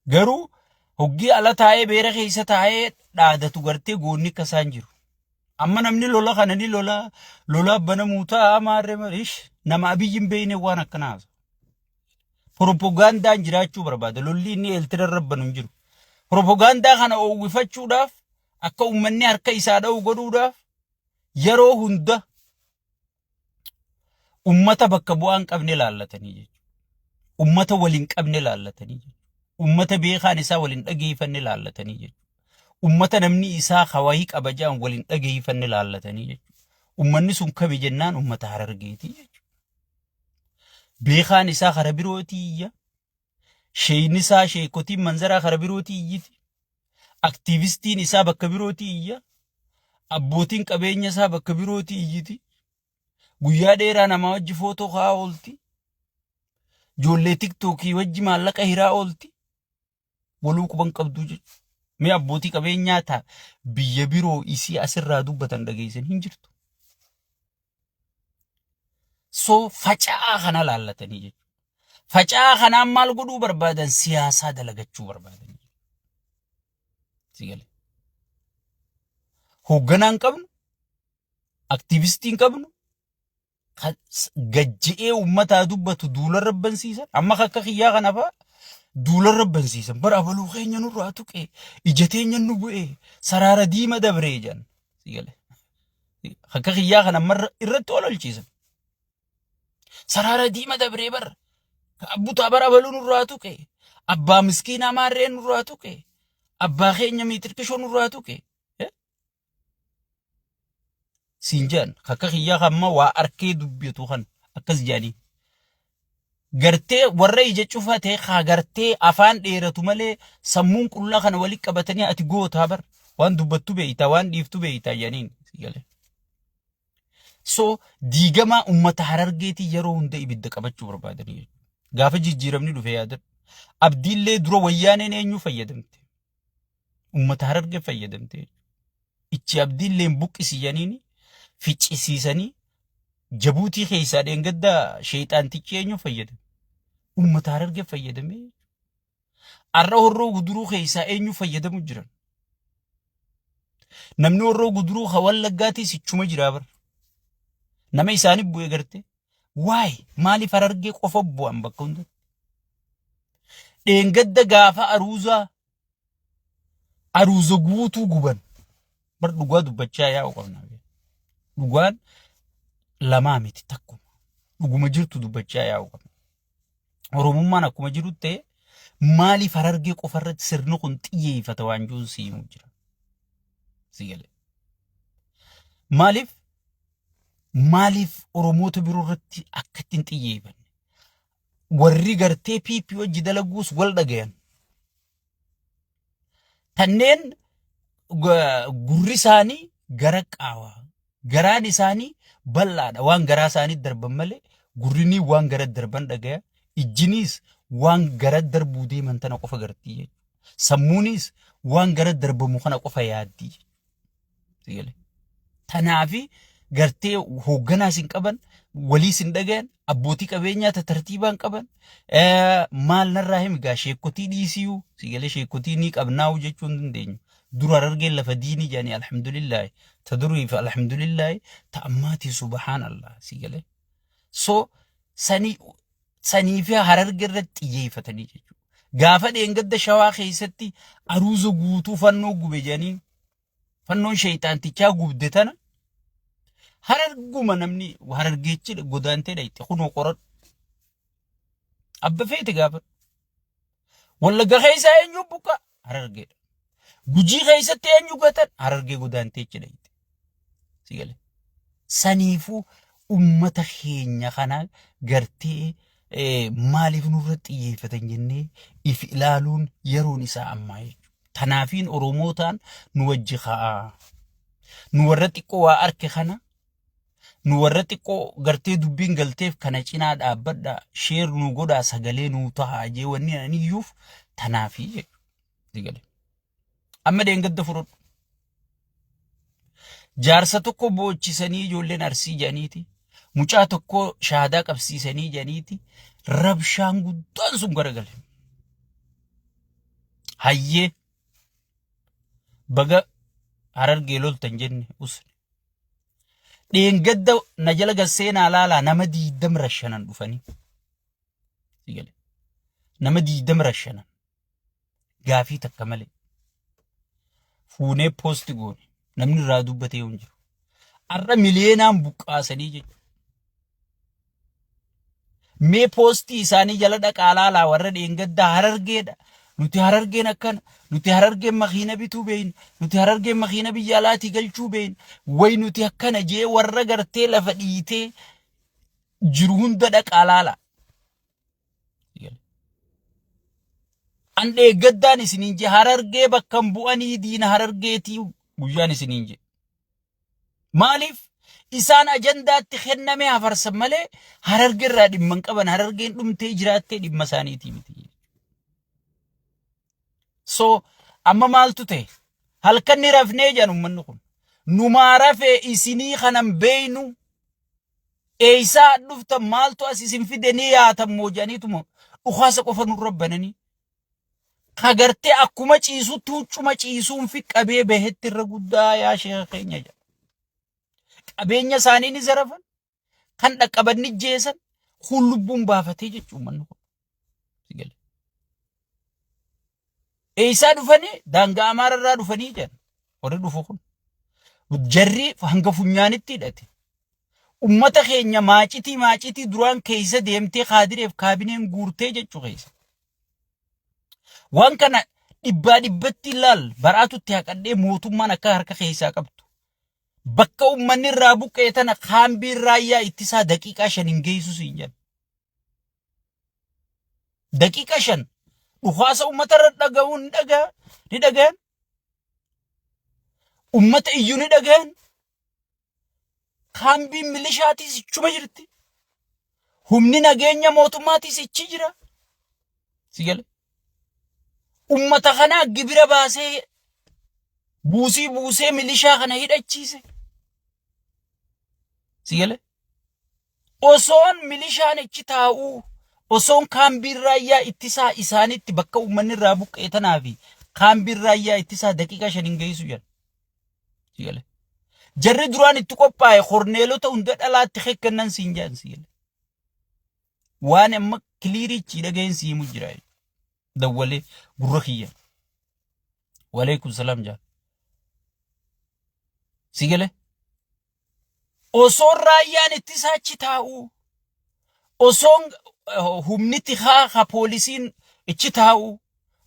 Garuu hoggii ala taa'ee beera keessa taa'ee dhaadatu gartee goonni akka isaan jiru. Amma namni lola kana ni lola lola banamuu ta'a maarree marish nama Abiyyi hin beekne waan akkanaa haasa. Propagaandaan jiraachuu barbaada. Lolli inni eeltira irra banu hin jiru. Propagaandaa kana oowwifachuudhaaf akka uummanni harka isaa dha'u godhuudhaaf yeroo hunda ummata bakka bu'aa hin qabne laallatanii jechuudha. Ummata wal hin qabne laallatanii jechuudha. Ummata beekaan isaa wal hin dhageeffanne laallatanii jechuudha. Ummata namni isaa hawayii qaba jedhan wal hin dhageeffanne laallatanii jechuudha. Ummanni sun kami jennaan ummata Harargeetii jechuudha. Beekaan isaa kara birootii iyya. Sheeyni isaa sheekotiin manzaraa kara birootii iyyiti. Aktiivistiin isaa bakka birootii iyya. Abbootiin qabeenya isaa bakka birootii iyyiti. Guyyaa dheeraa namaa wajji footoo ka'aa oolti. Ijoollee tiktookii wajji maallaqa hiraa oolti. Waluu quban qabduu jechuudha. Mee abbootii qabeenyaa ta'a biyya biroo isii asirraa dubbatan dhageessan hin jirtu. So faca'aa kana laallatanii jechuudha. Faca'aa kanaan maal godhuu barbaadan? Siyaasaa dalagachuu barbaadan. Si galee. Hoogganaa hin qabnu, aktiivistii hin qabnu, kan gajji'ee uummataa dubbatu duula rabbansiisan. Amma akka kiyyaa kana fa'a duula rabbansiisan. Bara abaluu keenya nurraa tuqe, ija teenya nu bu'e, saraara diima dabree jedhan. Si galee. Akka kiyyaa kana marra irratti ololchiisan. Saraara diima dabree bar. Abbutaa bara abaluu nurraa tuqe. Abbaa miskiinaa maarree nurraa tuqe. Abbaa keenya miitirkishoo nurraa tuqe. Siin jedhan akka kiyyaa kan waa arkee dubbatu kan akkas jedhanii. Gartee warra ija cufatee haa gartee afaan dheeratu malee sammuun qullaa kana walitti qabatanii ati gootaa bar waan dubbattu beeyta waan dhiiftu beeyta jedhaniin si galee. So diigamaa uummata Harargeetii yeroo hunda ibidda qabachuu barbaadanii jechuudha. Gaafa jijjiiramni dhufe yaadadhu. Abdiillee dura wayyaaneen eenyu fayyadamte? Uummata Harargee fayyadamte jechuudha. Ichi abdiillee hin buqqisi jedhaniini ficcisiisanii Jabuutii keessaa dheengadda sheexaantichi eenyu fayyadame? Uummata Harargee fayyadame. Arra Horroo Guduruu keessaa eenyu fayyadamu jiran? Namni Horroo Guduruu ka Wallaggaatiis ichuma jiraa bara. Nama isaanii bu'e garte. Waay maaliif Harargee qofa bu'an bakka hundatti? Dheengadda gaafa aruuzaa aruuza guutuu guban. Bar dhugaa dubbachaa yaa'u qabna. Dhugaan lamaa miti takkuma. Dhuguma jirtu dubbachaa yaa'u qabna. Oromummaan akkuma jiru ta'e maaliif Harargee qofa irratti sirni kun xiyyeeffata waan jiruun si himu jira. Si galee. Maaliif maaliif Oromoota biroo irratti akka ittiin xiyyeeffanne? Warri gartee PP wajji dalaguus wal dhagayan. Tanneen gurri isaanii gara qaawaa garaan isaanii bal'aadha waan garaa isaanii darban malee gurrinii waan gara darban dhagaya ijjiniis waan gara darbuu deeman tana qofa gartii jechuudha. Sammuunis waan gara darbamu kana qofa yaaddii jechuudha. Tanaafi gartee hoogganaas hin qaban, waliis hin dhagayan, abbootii qabeenyaa ta tartiibaa hin qaban. Maal narraa himi gaa sheekkotii dhiisiyuu si galee sheekkotii ni qabnaa'u jechuu hin dandeenyu. Dura Harargeen lafa diinii jedhanii alhamdulillaahi ta durii fi alhamdulillaahi ta ammaatii subhaanallah si galee. So sanii sanii fi Hararge irratti xiyyeeffatanii jechuudha. Gaafa dheengadda Shawaa keessatti aruuza guutuu fannoo gube jedhanii fannoon sheeyxaantichaa gubde tana Hararguma namni Harargeechi godaantee dhayxe kunoo qoradhu. Abba feete gaafadhu. Wallagga keessaa eenyu buqqa? Harargeedha. Gujii keessatti eenyu gatan? Harargee godaantee achi dhayxe. Si gale. Saniifuu ummata keenya kana gartee maaliif nurra xiyyeeffatan jennee if ilaaluun yeroon isaa ammaa jechuudha. Tanaafiin Oromootaan nu wajji ka'aa. Nu warra xiqqoo waa arke kana nu warra xiqqoo gartee dubbiin galteef kana cinaa dhaabbadha sheer nu godhaa sagalee nuu tahaa jee wanni ani iyyuuf tanaafii jechuudha. Amma dheengadda fudhadhu. Jaarsa tokko boochisanii ijoolleen Arsii jedhaniiti. Mucaa tokko shaadaa qabsiisanii jedhaniiti. Rabshaan guddaan sun garagale. Hayyee baga Harargee loltan jenne usne. Dheengadda na jala gasseenaa laalaa nama diidam rashanan dhufanii. Sigale. Nama diidam rashanan. Gaafii takka malee. Fuunee poosti goone. Namni irraa dubbatee hin jiru. Har'a miliyeenaan buqqaasanii jechuudha. Mee poostii isaanii jala dhaqaa laalaa warra dheengaddaa Harargeedha. Nuti Harargeen akkana, nuti Harargeen makiina bituu beeyna, nuti Harargeen makiina biyya alaatii galchuu beeyna, way nuti akkana jee warra gartee lafa dhiitee jiru hunda dhaqaa laalaa. An dheeggaddaan isiniin jee Harargee bakka hin bu'anii diina Harargeetii guyyaan isiniin jee. Maaliif isaan ajandaatti kenname hafarsan malee Harargee irraa dhimma hin qaban. Harargeen dhumtee jiraattee dhimma isaaniitii miti. So amma maaltu ta'e? Halkan ni rafnee jedhan uummanni kun. Numaa rafee isinii kanan beeynu eeysaa dhuftan maaltu as isin fide ni yaatan moo jedhaniituma dhukaasa qofa nurra bananii. Ka gartee akkuma ciisutti huccuma ciisuun fi qabee bahetti irra guddaa yaa sheekha keenya jedha. Qabeenya isaanii ni zarafan, kan dhaqqaban ni jeesan, kun lubbuun baafatee jechuun manni kun. Si gale. Eessaa dhufanii? Daangaa Amaara irraa dhufanii jedhan. Warri dhufu kun. Jarri hanga funyaanitti hidhate. Ummata keenya maacitii maacitii duraan keessa deemtee kaadireef kaabineen guurtee jechuu keessa. Waan kana dhibbaa dhibbatti ilaal baraatutti haqadhee mootummaan akka harka keessaa qabdu. Bakka uummanni irraa buqqee tana kaambiin raayyaa ittisaa daqiiqaa 5 hin geessu siin jedhan. Daqiiqa 5 dhukaasa uummata irra dhaga'uu ni dhaga'a ni dhagayan. Uummata iyyuu ni dhagayan. Kaambiin milishaatiis ichuma jirti. Humni nageenya mootummaatiis ichi jira. Si gale. Uummata kanaa gibira baasee buusii buusee milishaa kana hidhachiise. Si gale. Osoon milishaan achi taa'uu, osoon kaambiin raayyaa ittisaa isaanitti bakka uummanni irraa buqqa'e tanaa fi kaambiin raayyaa ittisaa daqiiqaa 5 hin geessu jedhan. Si gale. Jarri duraan itti qophaa'e korneelota hunda dhalaatti kekkennan siin jedhan si gale. Waan amma kiliirichi dhaga'een si himu jira. Dawwalee gurra kiyya. Waleekum salaam jaan. Si gale. Osoon raayyaan ittisaa achi taa'u, osoon humni tikaa ka poolisiin achi taa'u,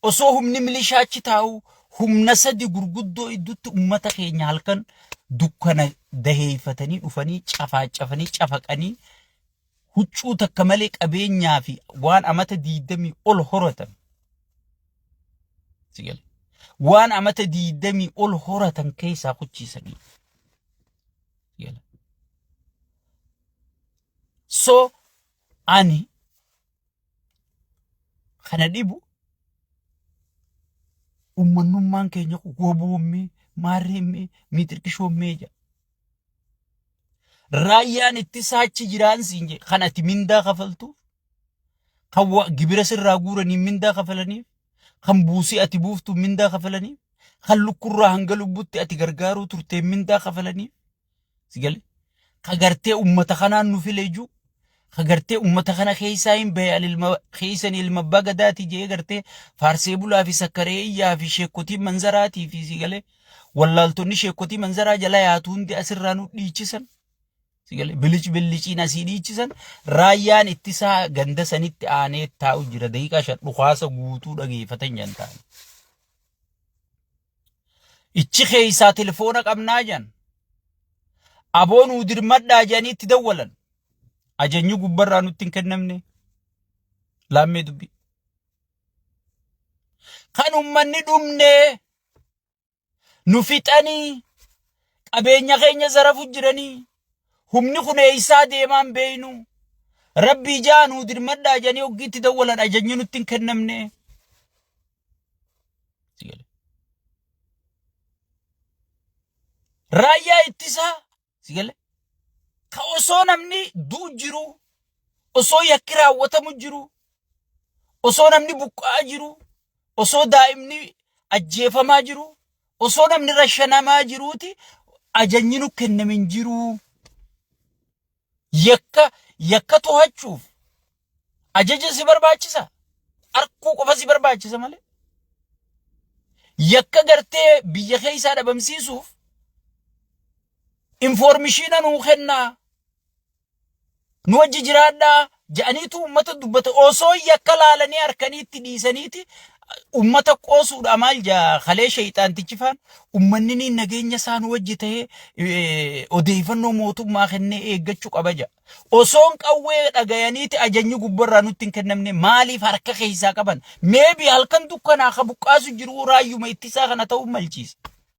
osoo humni milishaa achi taa'u, humna sadi gurguddoo idduutti ummata keenya halkan dukkana daheeffatanii dhufanii cafaacafanii cafaqanii huccuu takka malee qabeenyaa fi waan amata 20 ol horatan. Si gale. Waan amata 20 ol horatan keessaa kuchiisanii. Si gale. So ani kana dhibu ummannummaan keenya kun woboommee maarreemmee miixirqishoommee jedha. Raayyaan ittisaa achi jiraan siin jedhe kan ati mindaa kafaltuuf kan gibira sirraa guuraniin mindaa kafalaniif kan buusii ati buuftuun mindaa kafalaniif kan lukkurraa hanga lubbutti ati gargaaruu turteen mindaa kafalaniif si gale ka gartee ummata kanaan nu file juu ka gartee ummata kana keessaa hin bahe ani ilma keessan ilma abbaa gadaati jee gartee faarsee bulaa fi sakkaree iyyaa fi sheekkotii manzaraatii fi si galee wallaaltonni sheekkotii manzaraa jala yaatu hundi asirraa nu dhiichisan si galee bilic biliciin asii dhiichisan raayyaan ittisaa ganda sanitti aanee taa'u jira daqiiqaa 5 dhukaasa guutuu dhageeffatan jan ta'an. Ichi keessaa telefoona qabnaa jan. Aboo nuu dirmadhaa jedhanii itti dawwalan. Ajajni gubbarraa nutti hin kennamne. Laammee dubbii. Kan ummanni dhumnee nu fixanii qabeenya keenya zarafu jiranii humni kun eessaa deemaan beeynu. Rabbii jaa nuu dirmadhaa jedhanii hoggii itti dawwalan ajajni nutti hin kennamne. Raayyaa ittisaa si gale ka osoo namni du'u jiru osoo yakki raawwatamu jiru osoo namni buqqa'aa jiru Osoo daa'imni ajjeefamaa jiru, osoo namni rashanamaa jiruuti ajajni nu kenname hin jiru. Yakka yakka to'achuuf ajaja si barbaachisa. Arkuu qofa si barbaachisa malee. Yakka gartee biyya keessaa dhabamsiisuuf information nuu kennaa. Nu wajji jiraadhaa jedhaniitu uummata dubbata. Osoo yakka laalanii harkanii itti dhiisaniiti uummata qoosuudha. Maal jaa kalee sheeyxaantichi faan? Uummanni ni nageenya isaa nu wajji ta'ee odeeffannoo mootummaa kennee eeggachuu qaba jedha. Osoon qawwee dhagayaniiti ajajni gubbarraa nutti hin kennamne maaliif harka keessaa qaban? Maybe halkan dukkanaa ka buqqaasu jiru raayyuma ittisaa kana ta'uu malchiisa.